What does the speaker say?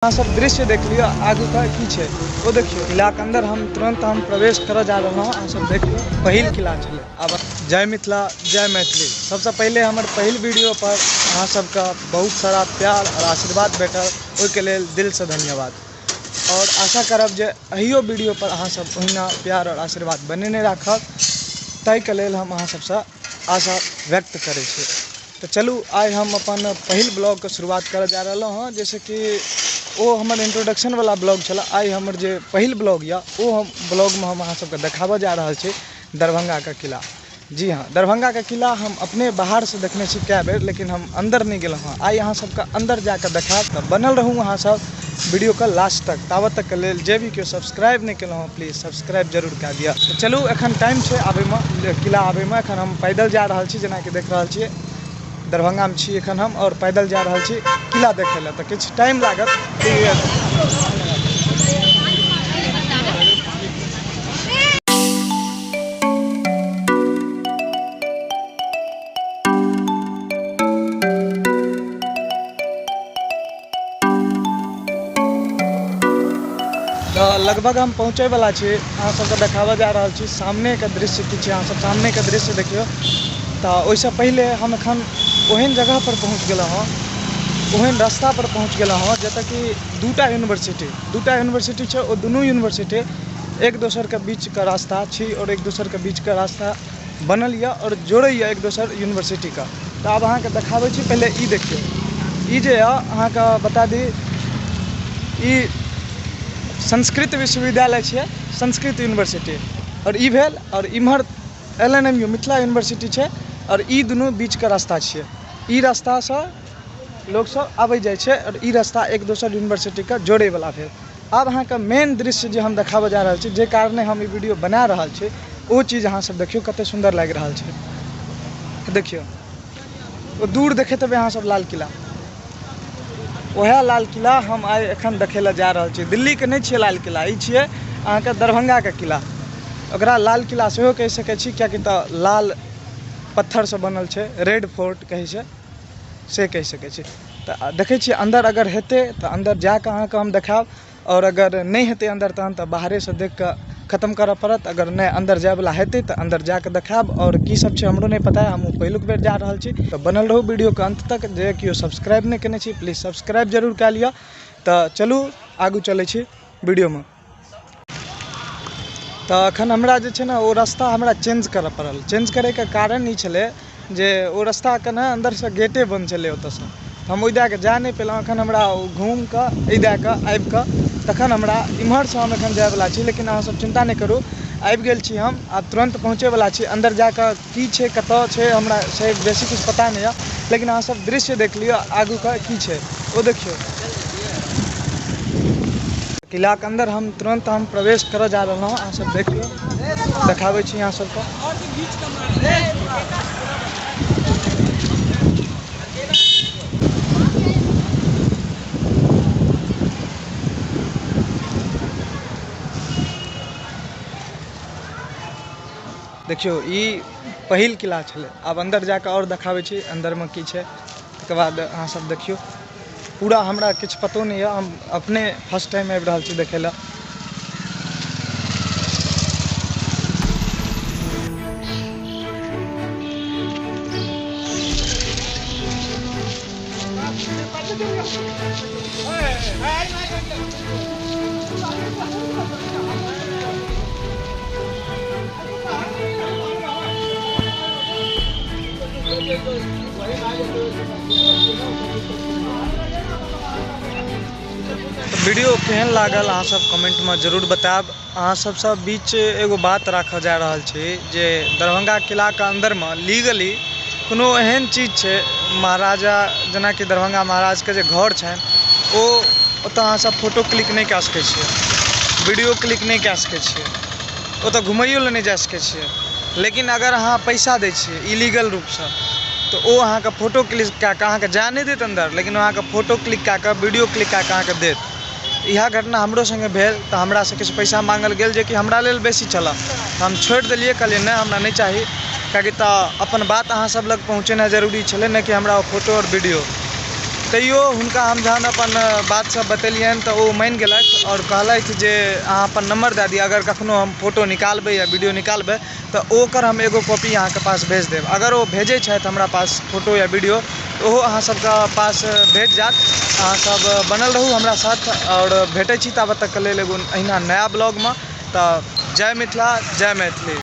अहाँ सब दृश्य देख लिअ, आगू का की छै ओ देखियौ। किला के अंदर हम तुरंत हम प्रवेश करऽ जा रहलहुँ हँ। अहाँ सब देखियौ, पहिल किला छलै। आब जय मिथिला, जय मैथिली। सबसँ पहिले हमर पहिल वीडियो पर अहाँ सबके बहुत सारा प्यार और आशीर्वाद भेटल, ओहिके लेल दिलसँ धन्यवाद। और आशा करब जे एहियो वीडियो पर अहाँ सब ओहिना प्यार और आशीर्वाद बनेने राखब, ताहिके लेल हम अहाँ सबसँ आशा व्यक्त करै छी। तऽ चलू आइ हम अपन पहिल ब्लॉगके शुरुआत करऽ जा रहलहुँ हँ। जैसे कि ओ हमर इंट्रोडक्शन वाला ब्लॉग छलै, आइ हमर जे पहिल ब्लॉग यऽ ओ हम ब्लॉगमे हम अहाँ सबके देखाबऽ जा रहल छी दरभंगाके किला। जी हाँ, दरभंगाके किला हम अपने बाहरसँ देखने छी कए बेर, लेकिन हम अंदर नहि गेलहुँ हँ। आइ अहाँ सबके अंदर जाकऽ देखायब, तऽ बनल रहू अहाँ सब वीडियोके लास्ट तक। ताबत तकके लेल जे भी केओ सब्सक्राइब नहि केलहुँ हँ प्लीज सब्सक्राइब जरूर कए दिअ। तऽ चलू एखन टाइम छै आबैमे, किला आबैमे। एखन हम पैदल जा रहल छी, जेनाकि देख रहल छियै दरभंगामे छी एखन हम, और पैदल जा रहल छी किला देखै लए। तऽ किछु टाइम लागत। तऽ लगभग हम पहुँचैवला छी, अहाँ सबके देखाबऽ जा रहल छी सामनेके दृश्य की छै। अहाँ सब सामनेके दृश्य देखियौ। तऽ ओहिसँ पहिले हम एखन ओहन जगहपर पहुँच गेलहुँ हँ, ओहन रास्तापर पहुँच गेलहुँ हँ जतऽ कि दूटा यूनिवर्सिटी छै। ओ दुनू यूनिवर्सिटी एक दोसरके बीचके रास्ता छी और एक दोसरके बीचके रास्ता बनल यऽ और जोड़ैए एक दोसर यूनिवर्सिटीके। तऽ आब अहाँके देखाबै छी, पहिले ई देखियौ। ई जे यऽ अहाँके बता दी, ई संस्कृत विश्वविद्यालय छियै, संस्कृत यूनिवर्सिटी, और ई भेल। और इम्हर L N M U Mithila university छै, और ई दुनू बीचके रास्ता छियै। ई रास्तासँ लोक सब आबै जाइ छै और ई रास्ता एक दोसर यूनिवर्सिटीके जोड़ैवला भेल। आब अहाँके मेन दृश्य जे हम देखाबऽ जा रहल छी, जे कारणे हम ई वीडियो बना रहल छी, ओ चीज अहाँ सब देखियौ कते सुन्दर लागि रहल छै। देखियौ ओ दूर देखैत हेबै अहाँ सब लाल किला, वएह लाल किला हम आइ एखन देखै लए जा रहल छी। दिल्लीके नहि छियै लाल किला, ई छियै अहाँके दरभंगाके किला। ओकरा लाल किला सेहो कहि सकै छी, किएकि तऽ लाल पत्थरसँ बनल छै, रेड फोर्ट कहै छै, से कहि सकै छी। तऽ देखै छियै अन्दर अगर हेतै तऽ अन्दर जाकऽ अहाँके हम देखायब, और अगर नहि हेतै अन्दर तहन तऽ बाहरेसँ देख कऽ खतम करऽ पड़त। अगर नहि अन्दर जायवला हेतै तऽ अन्दर जाकऽ देखायब। और की सब छै हमरो नहि पता है, हमहूँ पहिलुक बेर जा रहल छी। तऽ बनल रहू वीडियोके अन्त तक। जे केओ सब्सक्राइब नहि केने छी प्लीज सब्सक्राइब जरूर कए लिअ। तऽ चलू आगू चलै छी वीडियोमे। तऽ एखन हमरा जे छै ने ओ रास्ता हमरा चेंज करऽ पड़ल। चेंज करैके कारण ई छलै जे ओ रास्ताके ने अन्दरसँ गेटे बन्द छलै ओतऽसँ, तऽ हम ओहि दए कऽ जा नहि पेलहुँ। एखन हमरा ओ घुमिकऽ एहि दए कऽ आबिकऽ तखन हमरा इम्हरसँ हम एखन जायवला छी। लेकिन अहाँ सब चिन्ता नहि करू, आबि गेल छी हम, आब तुरन्त पहुँचैवला छी। अन्दर जाकऽ की छै कतऽ छै हमरा से बेसी किछु पता नहि यऽ, लेकिन अहाँ सब दृश्य देख लिअ आगूके की छै ओ देखियौ। किलाके अंदर हम तुरंत हम प्रवेश करऽ जा रहलहुँ हँ। अहाँ सब देखियौ, देखाबै छी अहाँ सबके। देखियौ ई पहिल किला छलै। आब अंदर जाकऽ आओर देखाबै छी अंदरमे की छै, तकर बाद अहाँ सब देखियौ। पूरा हमरा किछु पतो नहि यऽ, हम अपने फर्स्ट टाइम आबि रहल छी देखै लए। वीडियो केहन लागल अहाँ सब कमेंटमे जरूर बतायब। अहाँ सबसँ बीच एगो बात राखऽ जा रहल छी जे दरभंगा किलाके अन्दरमे लीगली कोनो एहन चीज छै, महाराजा जेनाकि दरभंगा महाराजके जे घर छनि ओ ओतऽ अहाँ सब फोटो क्लिक नहि कए सकै छियै, वीडियो क्लिक नहि कए सकै छियै, ओतऽ घुमैयो लए नहि जा सकै छियै। लेकिन अगर अहाँ पैसा दै छियै इलीगल रूपसँ तऽ ओ अहाँके फोटो क्लिक कए कऽ अहाँके जा नहि देत अन्दर, लेकिन ओ अहाँके फोटो क्लिक कए कऽ वीडियो क्लिक कए कऽ अहाँके देत। इएह घटना हमरो सङ्गे भेल, तऽ हमरासँ किछु पैसा माँगल गेल जेकि हमरा लेल बेसी छलऽ, तऽ हम छोड़ि देलियै, कहलियै नहि हमरा नहि चाही, किएकि तऽ अपन बात अहाँ सब लग पहुँचेनाइ जरूरी छलै, नहि कि हमरा ओ फोटो आओर वीडियो। तैयो हुनका हम जहन अपन बात सब बतेलियनि तऽ ओ मानि गेलथि आओर कहलथि जे अहाँ अपन नम्बर दए दिअ, अगर कखनो हम फोटो निकालबै या वीडियो निकालबै तऽ ओकर हम एगो कॉपी अहाँके पास भेज देब। अगर ओ भेजै छथि हमरा पास फोटो या वीडियो तऽ ओहो अहाँ सबके पास भेट जायत। अहाँ सब बनल रहू हमरा साथ आओर भेटै छी ताबत तकके लेल एगो अहिना नया ब्लॉगमे। तऽ जय मिथिला, जय मैथिली।